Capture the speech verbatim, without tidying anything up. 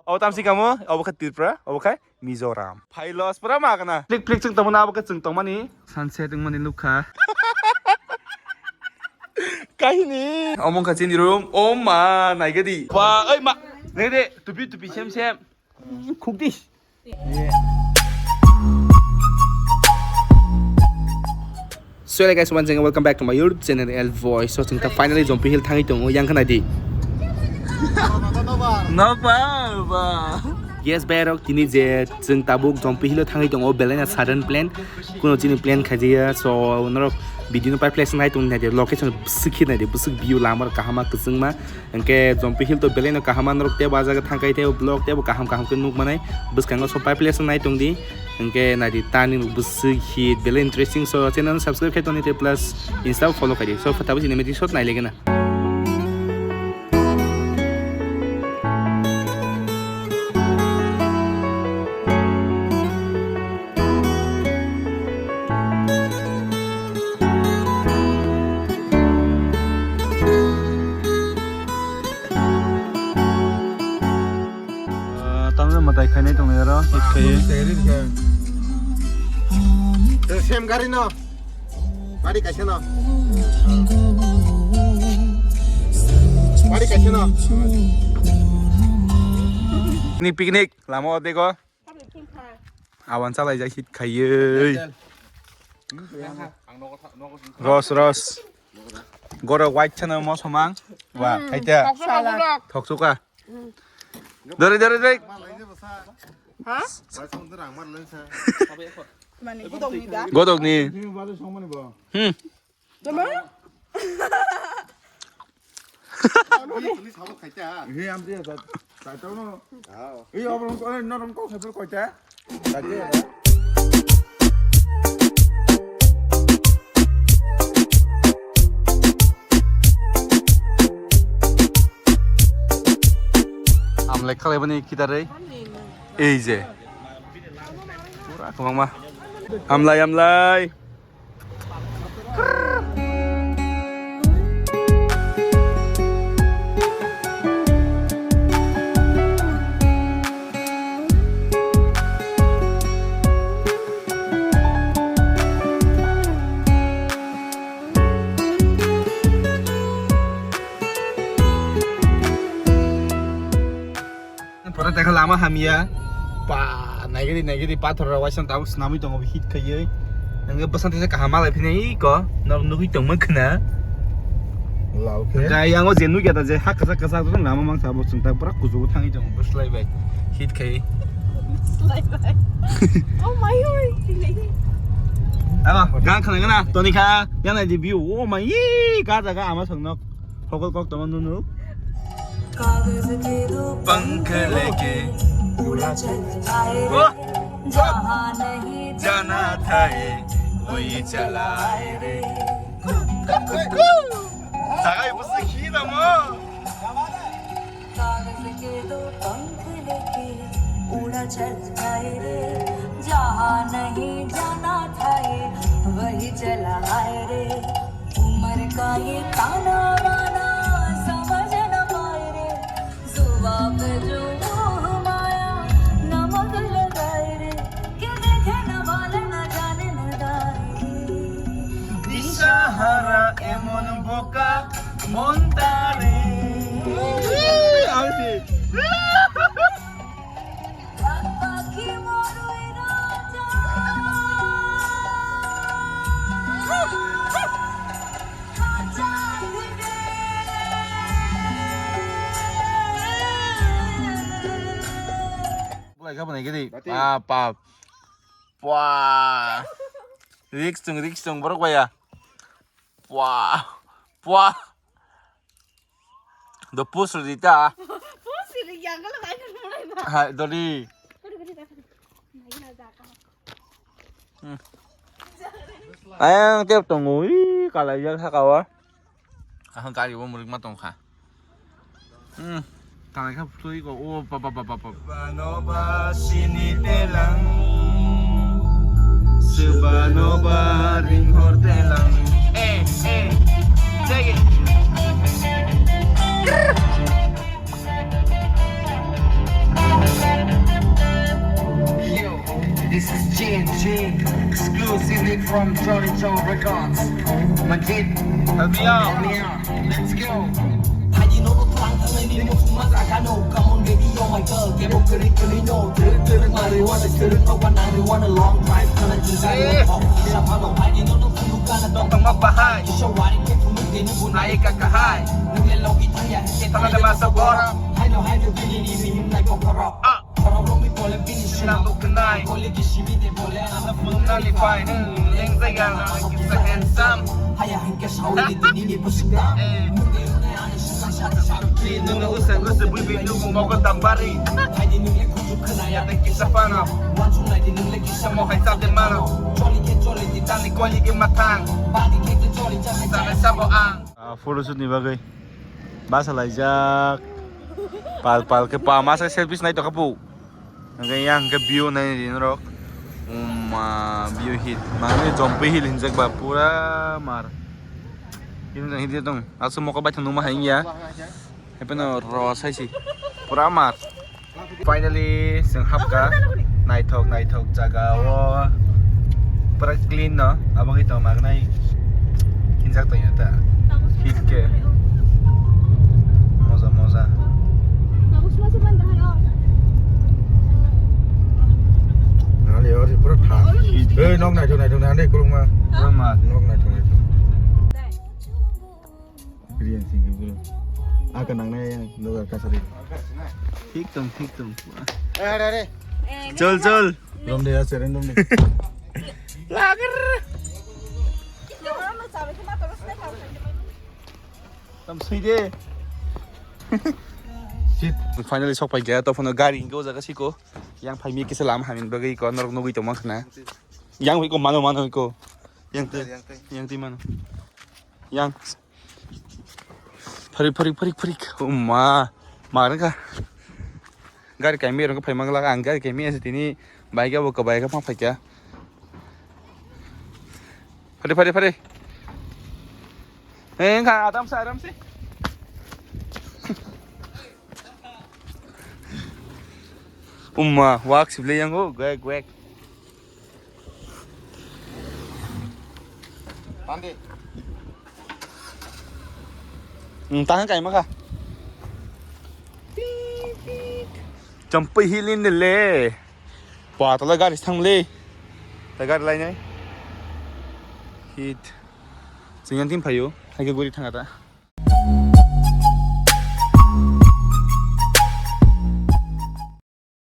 Obo tamsi kamo, obo khe Tripura, obo khe Mizoram. Phai los pura ma kana. Flick flick chwng tongmani, abo khe chwng tongmani. Sunset wngmani nukha. Kahini. Omo wngkha chini room. O ma, naigadi. Ba, oi ma. Naigadi, tupi tupi sem sem. Khukdi. So, hey guys, once again, welcome back to my YouTube channel, L Voice. So, chwng ta finally Jompi Hill thangwi tongo, yang khna di. Nokba, ba. Yes, bhai rok, tini je chwng tabuk Jompi Hill thangwi tongo, belai na sudden plan. Kuno chini plan khaijaya, so, norok video no pai place nai tong nai de, location bwswk khe nai de, bwswk view lama kahama kwchwngma. Hwnkhe Jompi Hill to belai no kaham, norok tebo ah jaga thangkai tebo vlog tebo kaham kaham khe nuk manai. Bwskango so pai place nai tong di. Hwnkhe nai di tani nuk bwswk hit belai interesting, so channel no subscribe khai toni tei plus Insta follow khai di. So phata bwsini meti shot nai lege na. Ah, tamno mwtai khainai tongnai oro, hit khaiwi. Sem gari no. Bari kaisa no. Bari kaisa no. Ni picnic lama o dego. Awan chalai jai hit khaiwi. Ros, ros. Goro white chana mo somang. Wa, khaita. Thoksuka. Dore, dore, dore. Ha? Godok ni. Hmm. Amlai khalai bani kitarwi. Ei je. Pura kwbangma. Amlai, amlai. Pore tei khe lama hamya. Pa, naigidi, naigidi, pathor rok waisa tabuk swnamwi tongo, hit khaiwi. Ang bwsang teisa kaham malai phini iko, nok nugwi tongma khna. Lau khe. Jai, ang o je nugya da, je ha kwchak kwchak, lama mangsa bo chwng ta pura kuchugo thangwi tongo, bwslai bai. Hit khaiwi. Bwslai bai. Oh my God. Aba, gang khna gana, toni kha, yang nai di view, oh my, ee, ga jaga ama song nok. Hokol kok tongma nunu. पंख लेके उड़ा चल जाए रे, जहाँ नहीं जाना था ये, वही चला आए रे। Sagai bwswk hino mo. कागज के दो पंख लेके उड़ा चल जाए रे, जहाँ नहीं जाना था ये, वही चला आए रे। उम्र का ये ताना बाना समझ न पाए रे, जुबां पे जो मोह माया नमक लगाए रे, कि देखे न वाले न जाने न दाए रे। দিশাহারা এমন বোকা মনটারে। Bolai kha bolai gidi. Bati. Ah, pap. Pua. Riks tung, riks tung, borok baya. Pua. Pua. Do pus rita. Pus rita, kalau kain mulai ba. Hai, doli. Aduh, gede, gede. Nah, ini ada apa? Hmm. Ayang tiap tunggu, ih, kalau iya sakawa. Ahang kari wo murik ma tongkha. Hmm. Tanai kha putui ko, o pa pa pa pa pa. Bano ba sini telang. Sebano ba ring hor telang. Eh, eh. Take it. Exclusively from Johnny Joe Records. Majid, help me out. Help me out. Let's go. Phaidi nono twlang thangnaini muchungma jagano. Come on baby, oh my girl, kebo kwrwi kwrwi no. Twrwk twrwk marijuana, twrwk nokba nang rwi wanna long drive, khana jilga. Eh. Kisa phano phaidi nono phunuk gana dong. Tongma bahai. Kisa wari khe phunuk deni bunai. Ai ka kahai. Nungle logi thaya. Thana de masa boram. Haino haino bini ni bihim nai kokorok. Ah. Sinambo kwnai. Ano phunuknani pai, hmm, leng jaiga, ano kisa handsome. Eh. Nungno usa usa bui bui nungbo mogo tambari. Yata kisa pano. Samo hai sabde mano. Tani koli ke matang. Sana sabo ang. Ah, photoshoot ni bagwi basa laijak. Pal pal khe pa masa selfies nai tokha pu. Hingke yang ke view nai ri norok. Uma view hit. Mane jompi hill hinjak ba pura mar. Hini jang hidi tong. Asu moko bai thang numa hai ya. Hepeno ro sai si. Pura mar. Finally, chwng hapkha. Naithok, naithok jaga o. Pura clean no. Abo khe tong magnai. Hinjak tong ta. Hit ke. Moja, moja. Nali ori pura tha. Hit. Ei, nok naithok, naithok, nani kulungma. Kulungma. Nok naithok, naithok. Riyan sing ke bro. Aka nang na yang, no kasari. Thik tong, thik tong. Are, are. Chol, chol. Rom de ya, seren rom de. Lagar. Tam sui de. Shit. Finally sok pai gaya to phano gari ingo jaga siko. Yang phai mi kisa lam hamin bagwi ko norok nugwi tongma khna. Yang wi ko mano mano ko. Yang te. Yang te. Yang te mano. Yang. Pharik, pharik, pharik, pharik. Uma. Marang ka. Gari kaimi rong phai mang lak ang gari kaimi ase tini bike abo ka bike phang phai kya. Pharik, pharik, pharik. Eh, engkha adam sa aram se. Uma, wak sible yang o, gwek, gwek. Tandi. Hmm, tahan kai maka. Champai hilin de le. Pa tala gari thang le. Ta gari lai nai. Hit. Sing yang tim phayo. Hai ke guri thang ata.